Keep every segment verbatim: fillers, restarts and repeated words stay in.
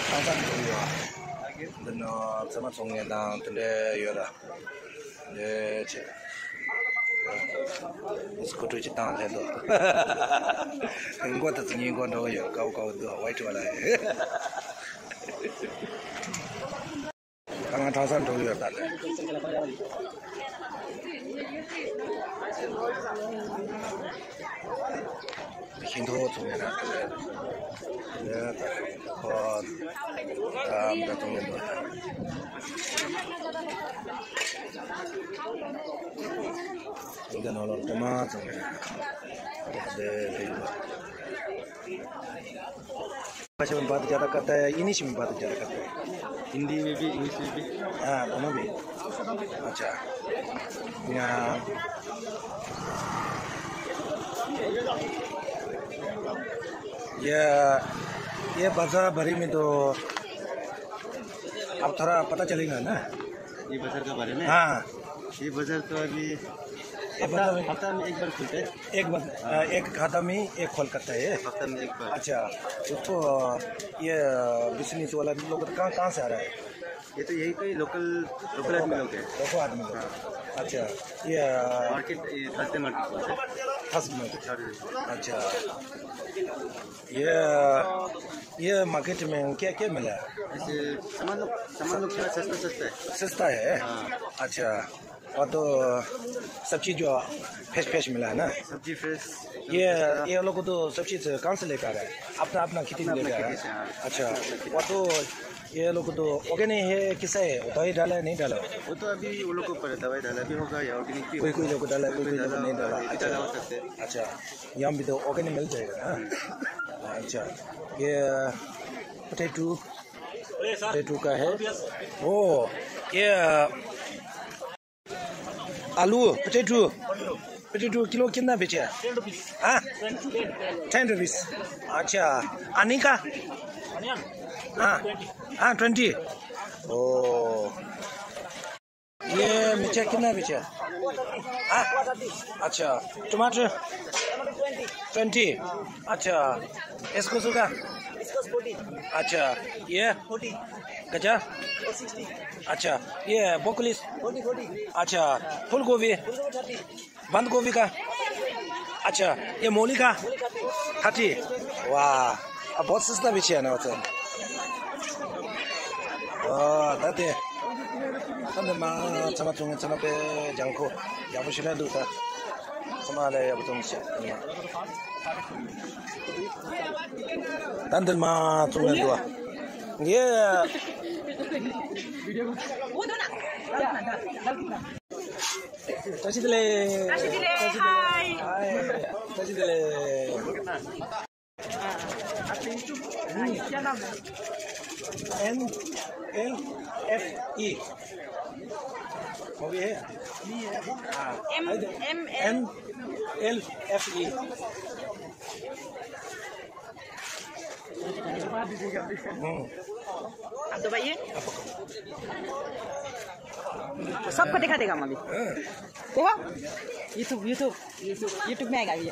ཁང་ཚང་འགྲོ་གི་ཡོད། འདི་ནང་ཚང་མ་ཚོང་མཁན་དང་དེ་འདྲ་ཡོད་ར། འདི་ཆེ། སྐུ་དྲུང་ཅིག་བཏང་སླེབས་འདུག་མགོ་དེ་ཚོ་ཉིན་མགོ་འགྲོ་གི་ཡོད། དཀའ་བོ་དཀའ་བོ་འདུག་ཝའི་ཊི་བ་ལ། ད་ང་གྲྭ་སར་འགྲོ་གི་ཡོད་ད་ལེ། ཤིང་ཏོག་བཙོང་ཡོད་ན་ད་ལེ། ད་ལེ་ད་ལེ་ཁོ་ད་འདི་བཙོང་ཡོད་འདུག་འདི་ནང་ལོགས་ཀྲི་མ་བཙོང་ཡོད་ན་ད་ལེ་ད་ལེ། भाषा में बात ज़्यादा करता है, इंग्लिश में बात ज़्यादा करता है। हिंदी में भी, इंग्लिश में भी। हाँ, दोनों में। अच्छा। यहाँ, ये, ये बाजार भरी में तो अब थोड़ा पता चलेगा ना? ये बाजार के बारे में? हाँ। ये बाजार तो अभी ये हफ्ता, बाजार में हफ्ता में एक बार खुलता है। एक बार, हाँ। अ, एक हफ्ता में एक खोल करता है। हफ्ता में एक बार। अच्छा, उसको, अ, ये, अ, बिजनेस वाला लोग कहाँ, कहाँ से आ रहा है? ये तो यही कोई लोकल, लोकल आदमी लोग हैं। लोकल आदमी लोग। हाँ। अच्छा, ये, अ, मार्केट, ये थर्सडे मार्केट बोलते हैं। Thursday market. थर्सडे। अच्छा, ये, अ, ये मार्केट में क्या, क्या मिला है? ऐसे सामान लोग, सामान लोग थोड़ा सस्ता, सस्ता है। सस्ता है? हाँ। अच्छा। और तो सब्जी जो फ्रेश फ्रेश मिला है ना? सब्जी फ्रेश, एकदम ये, फ्रेश। ये लोग तो सब्जी से कहाँ से लेकर आ रहा है? अपना, अपना खेती में अपना लेकर आ रहा है? खेती से, हाँ। अच्छा, अपना खेती। वो तो ये लोग तो ऑर्गेनिक है, कैसा है? वो दवाई डाला है, नहीं डाला है? वो तो अभी वो लोग के ऊपर है, दवाई डाला भी होगा या ऑर्गेनिक भी कोई, होगा। कोई लोग डाला है, कोई, कोई कोई लोग डाला नहीं होगा, डाला। ये भी डाला हो सकता है। अच्छा, यहाँ भी तो ऑर्गेनिक मिल जाएगा ना? हम्म। अच्छा, ये पोटैटो, पोटैटो का है। ओ, ये आलू, पोटैटो, पोटैटो किलो कितना बेचे? हाँ? Ten rupees. अच्छा, आनी का? हाँ, हाँ, ट्वेंटी। ओ, ये मिर्चा कितना बेचे? हाँ? अच्छा, टमाटर? ट्वेंटी। अच्छा, इसको सुखा? अच्छा, ये? गजा? अच्छा, ये ब्रोकोली? अच्छा, फूल गोभी? बंद गोभी का? अच्छा, ये मूली का? थर्टी। वाह, अब बहुत सस्ता बेचे है ना, मतलब। वाह, दाते। ཚང་མ་ཚང་མ་ཚང་མ་ཚང་མ་དཔེ་ལྗང་ཁུ་ཡག་པོ་ཞིག་ལ་འདུག་ད། ཚང་མ་ལ་ཡག་པོ་ཚང་མ་ཞིག་ད་འདིར་མ་ཚང་མ་འདུག་ངས། བཀྲ་ཤིས་བདེ་ལེགས། བཀྲ་ཤིས་བདེ་ལེགས། ཧའི། བཀྲ་ཤིས་བདེ་ལེགས། एन एल एफ ई। हो गई है? हाँ। M, M L. N L F E. हम्म। आप दबाइए। सबको दिखा देगा मम्मी। हाँ। देखो। YouTube, YouTube। YouTube, YouTube में आएगा ये।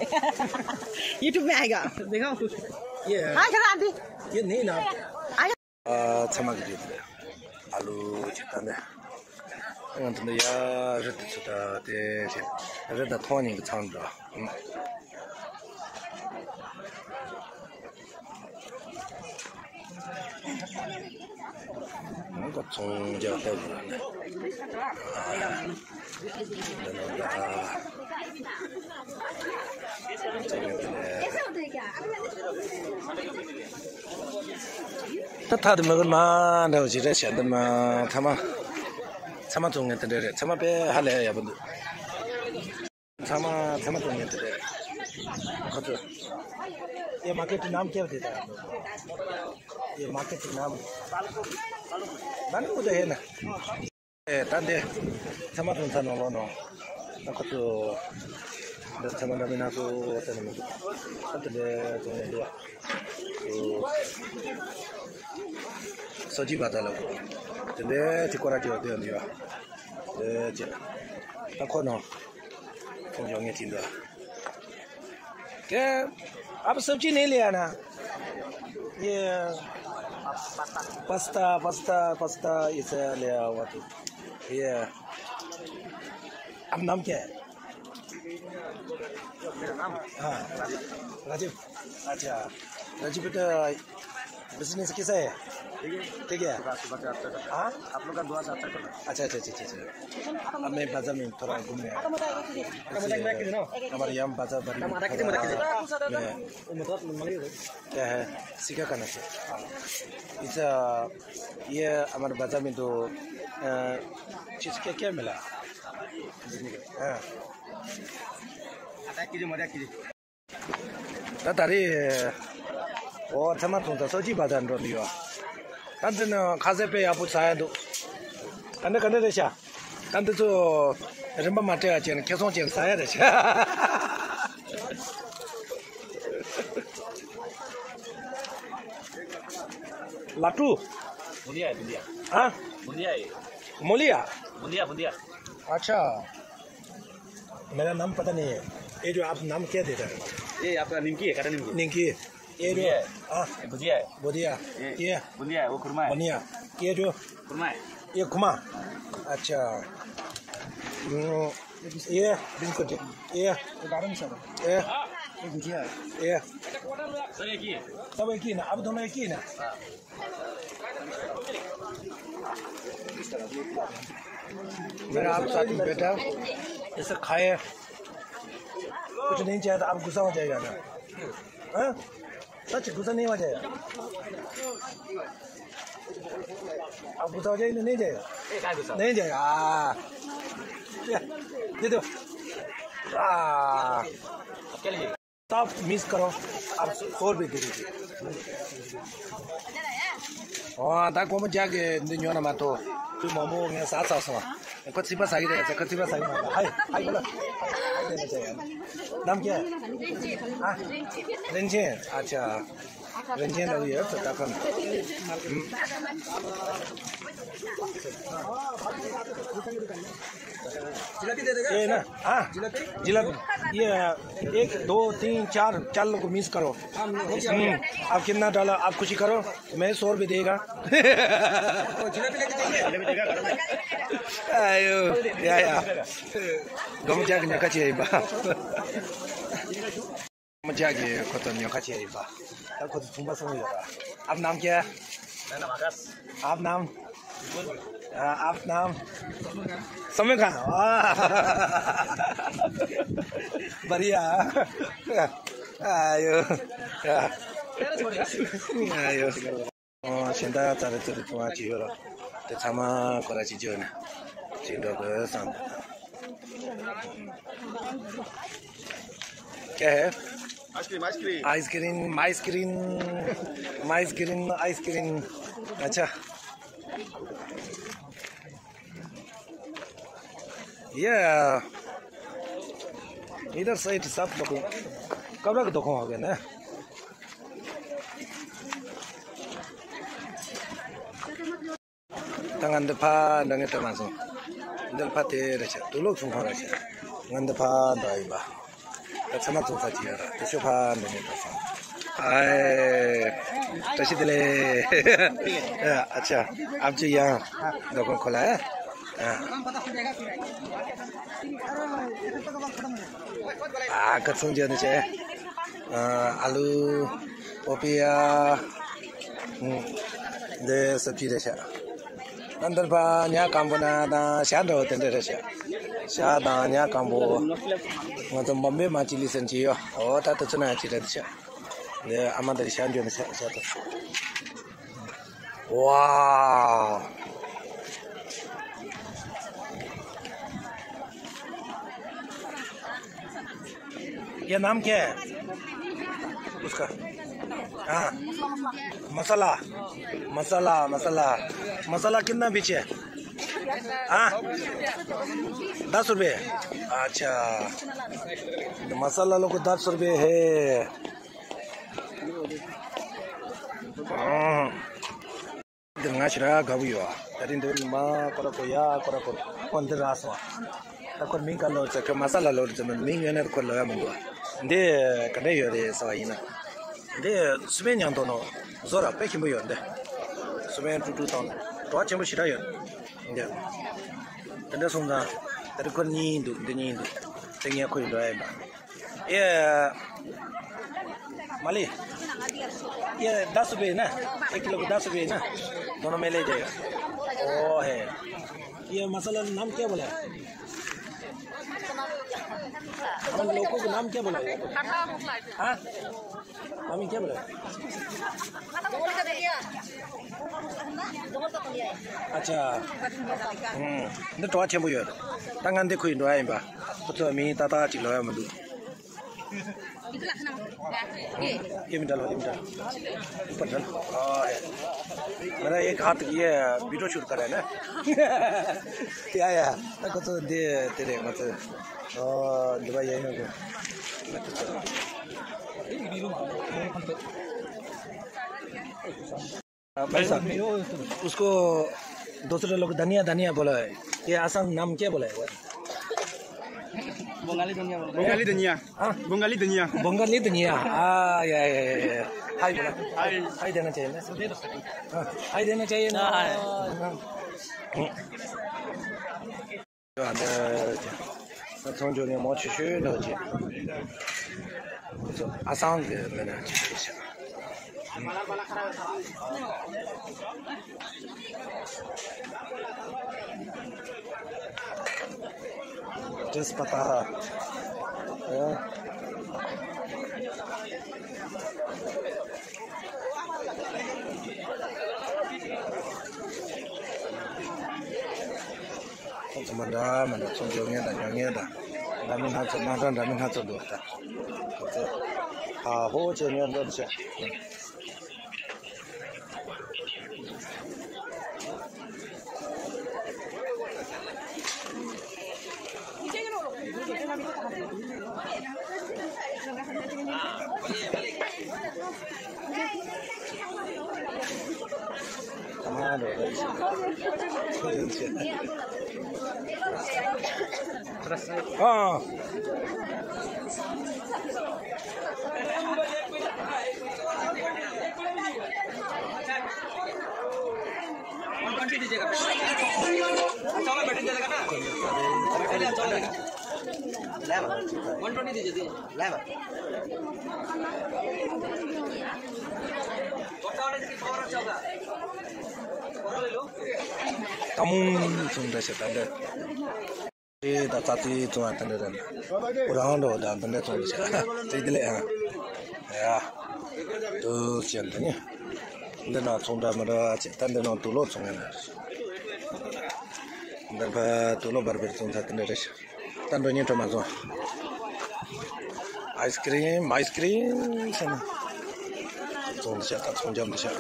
YouTube में आएगा। देखो। ये है। हाँ, चलो आंटी। ये नहीं ना। आया। ཨ། ཚང་མ་གི་རེད། ཨ་ལུ་ཅིག་ད་ནས། ང་ཚོ་འདི་ཡ་རི་དེ་ཚོ་ད་དེ་རི་དང་ཐོག་གཉིས་ཀྱི་ཚང་འདྲ། ང་ཚོ་ཚོང་རྒྱག་ལྟ་བུ་ལ་ནས། ད་ཐག་དེ་མི་དགོས་མ་འདྲ་བ་ཞིག་རེད་བྱས། འདི་མ་ཚང་མ་ཚང་མ་བཙོང་མཁན་དེ་འདྲ་རེད། ཚང་མ་དཔེ་ཧ་ལས་ཡག་པོ་འདུག་ཚང་མ་ཚང་མ་བཙོང་མཁན་དེ་འདྲ་རེད། ཁོ་ཚོ། ये मार्केट नाम क्या होता है? ये मार्केट नाम बालको तो है ना। ད་འདི་ཚང་མ་ཚོང་ཚར་ནང་ལོགས་ནང་། ད་ཁོ་ཚོ་འདི་ཚང་མ་འདྲ་མིན་སྣ་ཚོགས་བཏོན་ནས་མི་འདུག་ད་དེ་འདྲའི་བཙོང་ནས་འདུག་བ། སོ་ཇི་བ་ད་ལ་དེ་འདྲའི་ཐི་ཀོ་ར་ཅིག་བ་དེ་འདུག་བ། དེ་ཅི་ད་ཁོ་ནང་ཚོང་ཇོ་ངེ་ཅིག་འདུག་བ། क्या? आप सब्जी नहीं ले आना। ये आप पास्ता, पास्ता, पास्ता, इसे ले आओ तू। ये, अब नाम क्या है? हाँ, राजीव। अच्छा, राजीव बेटा, बिजनेस कैसा है? ठीक है। ठीक है। सुबह, सुबह से अच्छा चल रहा है। हाँ? आप लोग का दुआ से अच्छा चल रहा है। अच्छा, अच्छा, अच्छा, अच्छा, अच्छा। अब मैं बाजार में थोड़ा घूमने आया। इसलिए हमारे यहाँ बाजार बड़ी, क्या है, सिक्का का नशा। इस, ये हमारे बाजार में तो, अ, चीज़ क्या क्या मिला? हाँ। ད་ད་རེས་འོ་ཚང་མ་ཐུང་ཚ་སོ་ཅི་བ་ད་འགྲོ་འདི་ཡོད། ད་འདི་ནི་ཁ་ཟས་དཔེ་ཡག་པོ་ཟ་ཡ་འདུག་ད་འདི་ག་འདྲ་རེད་ཤག་ད་འདི་ཚོ་རིན་པ་མ་སྤྲད་ཡ་བྱས་ནས་ཁེ་སང་བྱས་ནས་ཟ་ཡ་རེད་ཤག་ལ་ཀྲུ། बुंदिया है, बुंदिया। हाँ? बुंदिया है। मोलिया? बुंदिया, बुंदिया। अच्छा। मेरा नाम पता नहीं है। ये जो आप नाम क्या देता है? ये आपका निमकी है, काटा निमकी। निमकी। ये जो, बुंदिया है। हाँ। ये भुजिया है। बुंदिया। ये ये बुंदिया है, वो खुरमा है। बुंदिया। ये जो, खुरमा है। ये खुमा। अच्छा। हम्म, ये बिस्कुट। ये। ये गार्डन सर। ये। ये भुजिया है। ये। सर, एक ही है। सब एक ही ना? अब दोनों एक ही ना? हाँ। मेरा आप साथ में बैठा, इसे खाए, कुछ नहीं चाहिए तो आप गुस्सा हो जाएगा ना? हाँ? सच गुस्सा नहीं हो जाएगा? आप गुस्सा हो जाएगा, नहीं जाएगा? नहीं जाएगा। हाँ। दे दो। हाँ। सब मिस करो, आप सौ रुपये दे दीजिए। ཨོ་ད་ཀོ་མོ་རྒྱག་གི་འདི་ཉོ་ན་མ་གཏོགས་ཁོས་མོག་མོག་ངས་ཟ་ཚར་སོང་། ཁོ་ཚིག་པ་ཟ་གི་རེད་ཟེར། ཁོ་ཚིག་པ་ཟ་གི་མ་རེད། ཧའི་ཧའི་ལ། ནམ་རྒྱལ། ཨ། རིན་ཆེན། ཨ་ཅག་རིན་ཆེན་ལ་ཡོད་ཚོད་ད་ཁམས། ये ना, हाँ, जिलेबी। ये एक, दो, तीन, चार, चार लोग को मिस करो। हम्म, आप कितना डाला, आप खुशी करो, मैं सौ रुपये देगा। आयो, या, या। गम क्या करने का चाहिए बा। ཁོ་ཅག་གིས་ཁོ་ཚོ་ཉོ་ཁ་བྱས་ཡིན་པ། ད་ཁོ་ཚོ་ཚོང་པ་སོང་ཡོད་པ། आप नाम क्या है? मेरा नाम आकाश। आप नाम? अ, आप नाम? समय कहाँ? वाह। बढ़िया। आयो। आयो। ཨོ་གཞན་དག་ཙ་རེ་ཙ་རེ་ཐུང་བ་ཅིག་ཡོད་ར། དེ་ཚང་མ་ཁོ་ར་ཅིག་བརྗོད་ནས་ཅིག་འགྲོ་དགོས་བསམ། क्या है? Ice cream, ice cream. Ice cream, ice cream, ice cream, ice cream. अच्छा। ये इधर साइड सब दुकान, कपड़ा की दुकान हो गया ना। ད་ང་འདི་ཕ་འདྲ་ངས་སྤྲད་མ་སོང་། འདི་ཕ་དེ་རེད་ཤག་དུག་ལོག་ཚོང་ཁང་རེད་ཤག་ང་འདི་ཕ་འདྲ་ཡིན་པ། ད་ཚང་མ་ཚོང་ཁང་ཅིག་ཡོད་ར། དེ་ཤོག་ཕ་འདྲ་ངས་སྤྲད་སོང་། ཨའེ། བཀྲ་ཤིས་བདེ་ལེགས། ཨ་ཅག་ཨབ་ཅི་ཡང་། འདོ་ཁོང་ཁོ་ལ། ཨ། ཨ་ཁ་ཚོང་རྒྱག་ནི་བྱས། ཨ་ཨ་ལུ། པོ་པི་ཡ། འདི་སབ་ཅི་རེད་ཤག་ཨ་འདིར་ཕ་ཉ་སྐམ་པོ་ན་དང་ཤ་འདྲ་བོ་དེ་འདྲ་རེད་ཤག་ཤ་དང་ཉ་སྐམ་པོ། ང་ཚོ་བམ་བེ་མ་ཅི་ལི་ཟེར་གྱི་ཡོད། ཨོ་ད་ལྟ་ཚོད་ན་ཅི་རེད་ཤག་འདི་ཨ་མ་འདིར་ཤ་འཇོན་ཤག་ཤ་དང་། वाह। ये नाम क्या है उसका? हाँ। मसाला। मसाला, मसाला। मसाला कितना बेचे? हाँ। दस रुपये। अच्छा। मसाला लोग को दस रुपये है। ཨང་། འདིར་ང་ཞེ་དྲག་དགའ་པོ་ཡོད་ཨ། ད་རིང་འདིར་མ་ཀོ་ར་ཀོ་ཡ་ཀོ་ར་ཀོ་ཁོ་འདིར་རག་སོང་ཨ། ད་ཁོར་མིང་ག་ལོར་ཙེ་ཁོ་མ་ས་ལ་ལོར་ཙེ་མིན་མིང་ཡོད་ན་ཁོར་ལོ་ཡ་མི་འདུག་ཨ། འདི་ག་འདྲ་ཡོད་རེད་ཟེར་བ་ཡིན་ན། འདི་སུ་མེད་ཉང་དོ་ནོ་བཟོ་ར་དཔེ་ཞིམ་པོ་ཡོད་འདི། སུ་བན་ཀྲུག་ཀྲུག་བཏང་། བྲོ་བ་ཆེན་པོ་ཞེ་དྲག་ཡོད། འདི། དེ་འདྲ་སོང་ཙང་། དེ་རིང་ཁོ་གཉིས་འདུག་འདི་གཉིས་འདུག་དེ་ངས་ཁོ་ཡི་འགྲོ་ཡ་ཡིན་པ། ཨེ། मालिक, ये दस रुपये है ना? एक किलो को दस रुपये है ना? दोनों में ले जाएगा। ओ है। ये मसाला नाम क्या बोला है? हम लोगों का नाम क्या बोला है? हाँ? मामी क्या बोला है? अच्छा। हम्म। འདི་བྲོ་བ་ཆེན་པོ་ཡོད། ད་ང་འདི་ཁོ་ཡི་འགྲོ་ཡ་ཡིན་པ། ཁོ་ཚོ་མི་ཏག་ཏག་ཅིག་ལོ་ཡ་མི་འདུག ये मिनट लो, ये मिनट लो। ऊपर चल। हाँ, है। मेरा एक हाथ ये वीडियो शूट कर रहा है ना? या, या। ना, को तो दे, तेरे, मतलब, आ, दुबई ये है। मैं तो चल। भाई साहब, उसको दूसरे लोग धनिया, धनिया बोला है। ये आसाम नाम क्या बोला है? बंगाली धनिया बोला है। बंगाली धनिया। हाँ? बंगाली धनिया। बंगाली धनिया। हाँ, या, या, या, या। हाय बोला। हाय। हाय देना चाहिए ना? हाँ, हाय देना चाहिए ना? हाँ, हाय। हाँ। ད་ཚོང་ཇོ་ནས་མང་ཆེ་ཤོས་ལོ་རྒྱུས། ཨ་སང་གི་མི་སྣ་ཆེ་ཤོས་ཤིག་ཏྲེས་པ་ཏ། ཁོང་ཚོ་མ་འདྲ་མ་འདྲ་ཚོང་སྦྱོང་མཁན་དང་ཉོ་མཁན་དང་འདྲ་མིན་སྣ་ཚོགས་མ་འདྲ་འདྲ་མིན་སྣ་ཚོགས་འདུག་ད་ཁོང་ཚོ་ཧ་ཧོ་བྱས་ཉོ་འདོད་བྱས། हाँ। वन ट्वेंटी दीजिएगा। अच्छा वाला बैटरी चलेगा ना? बैटरी अच्छा वाला। वन ट्वेंटी दीजिए, दीजिए। ད་མུང་ཚོང་འདྲ་ཞིག་ད་འདི། དེ་ད་ཙག་ཙིག་བཙོང་བ་དེ་འདྲ་རེད། ཁོ་རང་འགྲོ་ད་དེ་འདྲ་བཙོང་ཞིག་ཙིག་དེ་ལས་ཨ། ཡ། དུ་ཅན་དེ་ནི། འདི་ན་ཚོང་འདྲ་མི་འདྲ་ཅིག་ད་འདི་ནང་དུག་ལོག་བཙོང་ཡ་ན། འདི་ཕ་དུག་ལོག་བར་བར་བཙོང་ས་དེ་འདྲ་རེད་ཤག་ད་འགྲོ་ཉིན་འཕྲོ་མ་བཙོང་། ཨའི་སི་ཀི་རིམ་ཨའི་སི་ཀི་རིམ་ཟེར་ན། བཙོང་འདི་ཤག་ད་ཚོང་རྒྱབ་འདི་ཤག་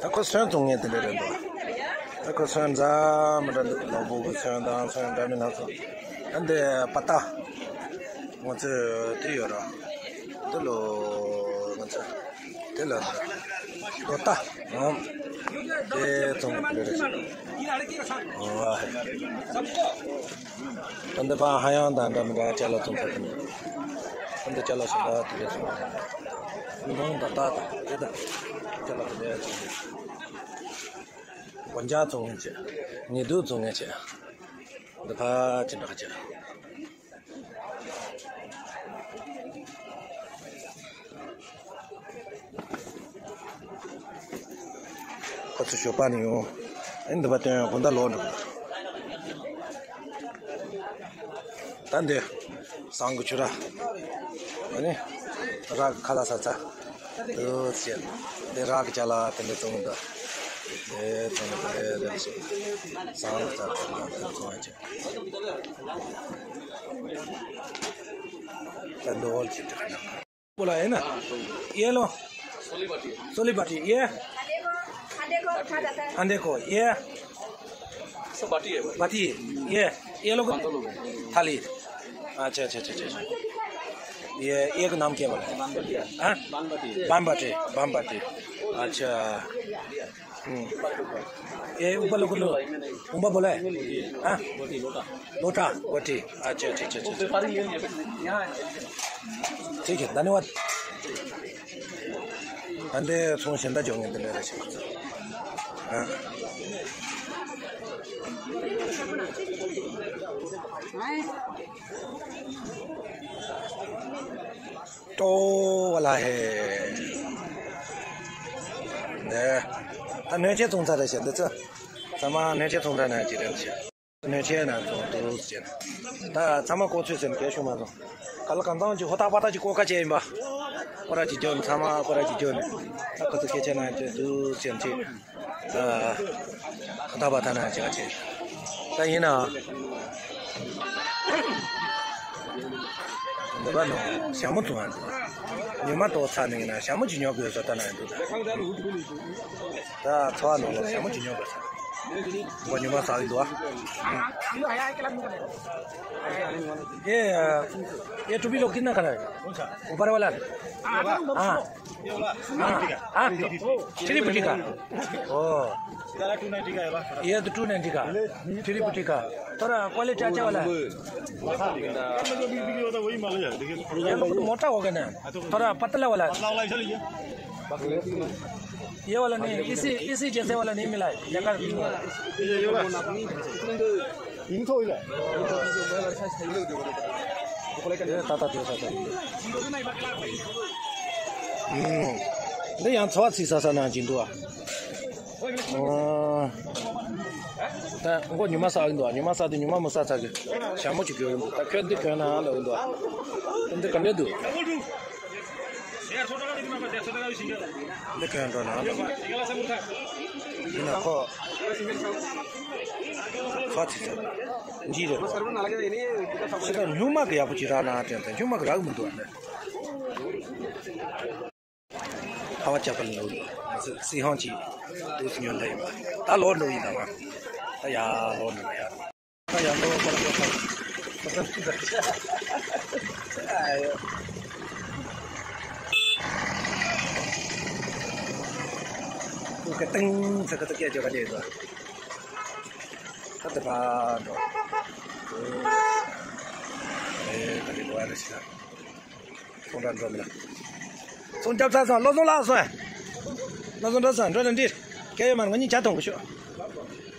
ད་ཁོ་སོན་བཙོང་མཁན་དེ་འདྲ་རེད་འདུག་ད་ཁོ་སོན་འཛམ་མི་འདྲ་འདུག་ནོར་བུ་གི་སོན་དང་སོན་འདྲ་མིན་སྣ་ཚོགས། ཨ་འདི་པ་ཏ། ང་ཚོས་དེ་ཡོད་ར། དེ་ལོ་ང་ཚོས་དེ་ལ་ལོ་ཏ། ཨང་། དེ་བཙོང་གི་རེད། ཨང་། ད་འདི་པ་ཧ་ཡང་དང་འདྲ་མི་འདྲ་ཅ་ལག་བཙོང་ས་དེ་ནས། ད་འདི་ཅ་ལག་ཞིག་ད་དེ་རེད་སོང་། མི་འདུག་ད་ལྟ་དང་དེ་དང་ཅ་ལག་དེ་འདྲ་བཙོང་། སྒོ་ལྕགས་བཙོང་མཁན་བྱས། ཉི་གདུགས་བཙོང་མཁན་བྱས། འདི་ཕ་ཅི་འདྲ་བྱས། ཁོ་ཚོ་ཞོགས་པ་ནས་ཡོང་། ཨེ་འདི་པ་སྟོན་དགོང་དག་ལོག་འགྲོ། ད་འདི་བསང་གི་ཆུ་ར། ཨ་ནི་རག་ཁ་ལག་ཟ་ཚ། དུ་ཅན། འདི་རག་ཅ་ལག་དེ་འདྲ་བཙོང་འདུག་དེ་བཙོང་འདུག་དེ་རེད་ཞིག་བསང་ལ་ཚ་དེ་བཙོང་བ་ཅིག་ད་འདོལ་ཅིག་དྲག་ན། बोला है ना? ये लो। सोली बाटी है। सोली बाटी, ये? अंडे को, अंडे को, ये? सब बाटी है। बाटी, ये, ये लोग? थाली। अच्छा, अच्छा, अच्छा, अच्छा। ये, ये का नाम क्या बोला है? हाँ? बान बाटी। बान बाटी, बान बाटी। अच्छा। हम्म। ये ऊपर लोग लो। ऊपर बोला है? हाँ? लोटा, बाटी। अच्छा, अच्छा, अच्छा, अच्छा। ཁྱེད་ཀྱིས་ད་ནི་བ། ད་འདི་ཚོང་གཞན་དག་འཇོག་མཁན་འདི་འདྲ་རེད་ཤག་ཨ། ཏོ་བ་ལ་ཧེ། འདི། ད་སྣོད་ཆས་ཚོང་ཚ་རེད་ཤག་འདི་ཚོ། ཚང་མ་སྣོད་ཆས་ཚོང་ཚ་ནང་གི་རེད་ཤག་སྣོད་ཆས་ནང་ཚོང་འདུག་ཟེར། ད་ཚང་མ་གོ་ཚོད་ཟེར་ནས་སྐད་ཤོད་མ་སོང་། ག་ལ་གང་ཚང་གི་ཧོ་ཐག་པ་ཐག་གི་ཀོ་ཁ་བྱས་ཡིན་པ། ཀོ་ར་གཅིག་རྒྱོབ་ནས་ཚང་མ་ཀོ་ར་གཅིག་རྒྱོབ་ནས། ད་ཁོ་ཚོ་སྐད་ཆ་ནང་བྱས་འདུག་ཟེར་ནས། ད་ཧོ་ཐག་པ་ཐག་ནང་བྱས་པ་བྱས། ད་ཡིན་ནའང་། འདི་པ་ནང་ཞྭ་མོ་བཙོང་ཡ་འདུག་ཉི་མ་ཏོག་ཚ་ནས་ཡིན་ན་ཞྭ་མོ་ཅིག་ཉོ་དགོས་བཟོ་ལྟ་ན་ཡིན་འདུག་ད་ཚོ་བ་ནང་ལ་ཞྭ་མོ་ཅིག་ཉོ་དགོས་ས། འགོ་ཉི་མ་ཟ་གི་འདུག་ཨ། ये ये टोपी लोग कितना का है? ऊपर वाला। हाँ। हाँ। हाँ। थ्री फिफ्टी का। ओ। ये तो टू नाइंटी का। थ्री फिफ्टी का। थोड़ा क्वालिटी अच्छा वाला है। ये लोग तो मोटा हो गया ना। थोड़ा पतला वाला है। ये वाला नहीं, इसी, इसी जैसे वाला नहीं मिला है। देखा। ཡིན་ཐོག་ཡིན་ལ། ད་ད་དེ་ད་ད། འདི་ཡང་ཚོ་བ་ཚིག་ས་ས་ནང་གི་འདུག་ཨ། ད་མགོ་ཉི་མ་ཟ་གི་འདུག་ཨ། ཉི་མ་ཟ་དུས་ཉི་མ་མི་ཟ་ཚར་གི། ཞྭ་མོ་ཅིག་གྱོན་གི་འདུག་ད་ཁྱོད་འདི་གྱོན་ན་ཨ་ལབ་གི་འདུག་ཨ། འདི་ག་འདྲ་འདུག་འདི་གྱོན་འགྲོ་ན་ཨ་ལབ། ཡིན་ན་ཁོ། ཚོ་བ་ཚིག་ས། འདི་རེད། ཁྱེད་ད་སྨྱུག་མ་གི་ཡག་པོ་ཅིག་རག་ན་དྲན་ད་སྨྱུག་མ་གི་རག་གི་མི་འདུག་ཨ་ནི། ཁ་བ་ཅག་པ་ལ་ལོ་སི་ཧང་ཅིག་དུས་སུ་ཉོན་ད་ཡིན་པ། ད་ལོ་འགྲོ་ཡིན་ད་མ། ད་ཡ་ལོ་འགྲོ་ཡ། ད་ཡ་ལོ་པ་ལ་པ་ལ། ཏུ་ཀ་ཏིང་ཚ་ཀ་ཚ་ཀྱ་ཅོ་ཀ་ཅེ་ད། ད་ད་པ་འགྲོ། ཨེ་ད་དེ་ལོ་ཡ་ར་ཤི་ད། ཚོང་འགྲོ་འགྲོ་མི་ལ། ཚོང་རྒྱབ་ཚར་སོང་། བློ་བཟང་ལགས་སོང་། བློ་བཟང་འགྲོ་སོང་། འགྲོ་ན་འདིར། སྐད་ཡོད་མ་རེད། ང་གཉིས་ཇ་འཐུང་གི་ཤོག་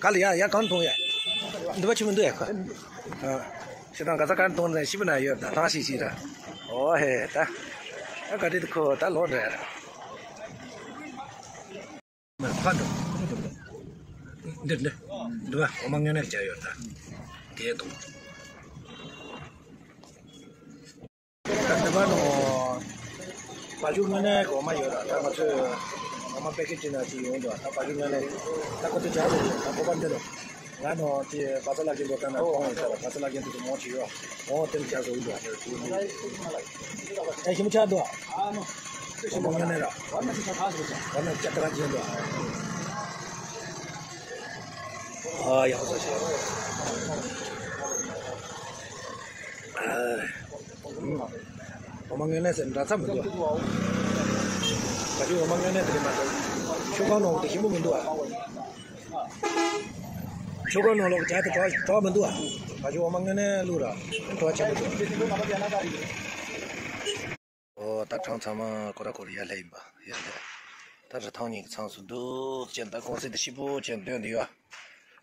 ག་ལ་ཡ་ཡ་གང་འཐུང་ཡ། འདི་པ་ཆི་མི་འདུག་ཡ་ཁ། ཨ། ཤི་དང་ག་ས་གང་འཐུང་ནས་ཤི་བ་ན་ཡོད་ད་ཐང་ཤི་ཤི་ར། ཨོ་ཧེ་ད། ཨ་ག་དེ་དུ་ཁོ་ད་ལོག་འགྲོ་ཡ་ར། མ་ཕ་འགྲོ། འདིར་འདིར། འདི་པ་འོ་མ་དངོས་གནས་བྱ་ཡོད་ད། དེ་དང་། ད་འདི་པ་ནོ། བ་ཕྱུགས་དངོས་གནས་འོ་མ་ཡོད་ར། ད་ང་ཚོས་འོ་མ་པེ་ཀེ་ཇི་ནང་ཅིག་ཡོང་འདུག་ད་བ་ཕྱུགས་དངོས་གནས། ད་ཁོ་ཚོ་བྱ་རུ་ཡོད། ད་ཁོ་པ་འདི་ནོ། ང་ནོ་དེ་བ་ཚ་ལ་གིན་འགྲོ་ད་ན་ཁོང་ཡོད་ས་ར། བ་ཚ་ལ་གིན་དུ་མོ་ཅིག་ཡོད། འོ་དེ་ནི་བྱ་རུ་ཡོད་འདུག་ཨེ་ཞིམ་ཆགས་འདུག་འོ་མ་དངོས་གནས་ར། འོ་མ་བྱ་ད་ག་ཅི་འདུག་ཨ་ཡག་པོ་ཟ་ཤག་ཨ། འོ་མ་དངོས་གནས་ཟེར་འདྲ་ཚ་མི་འདུག་ཨ། བ་ཕྱུགས་འོ་མ་དངོས་གནས་དེ་རེད་མ་གཏོགས། ཆུ་ཁང་ནང་དེ་ཞིམ་པོ་མི་འདུག་ཨ། ཆུ་ཁང་ནང་ལོག་བྱ་དེ་གྲོགས་གྲོགས་མི་འདུག་ཨ། བ་ཕྱུགས་འོ་མ་དངོས་གནས་བླུགས་ར་གྲོགས་ཆེན་པོ་འདུག་ཨོ་ད་གྲངས་ཚང་མ་ཀོ་ར་ཀོ་ར་ཡར་སླེབས་ཡིན་པ་ཡར་སླེབས། ད་རི་ཐང་གཉིས་ཀྱི་མཚམས་སུ་འདུག་ཅན་ད་གོང་ཚད་དེ་ཞིབ་པོ་ཅན་སྟོན་དེ་ཡོད།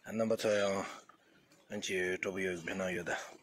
རྣམ་པ་ཚོ་ཡང་ཨན་ཅི་སྤྲོ་པོ་ཡོད་ཕན་ན་ཡོད་ད།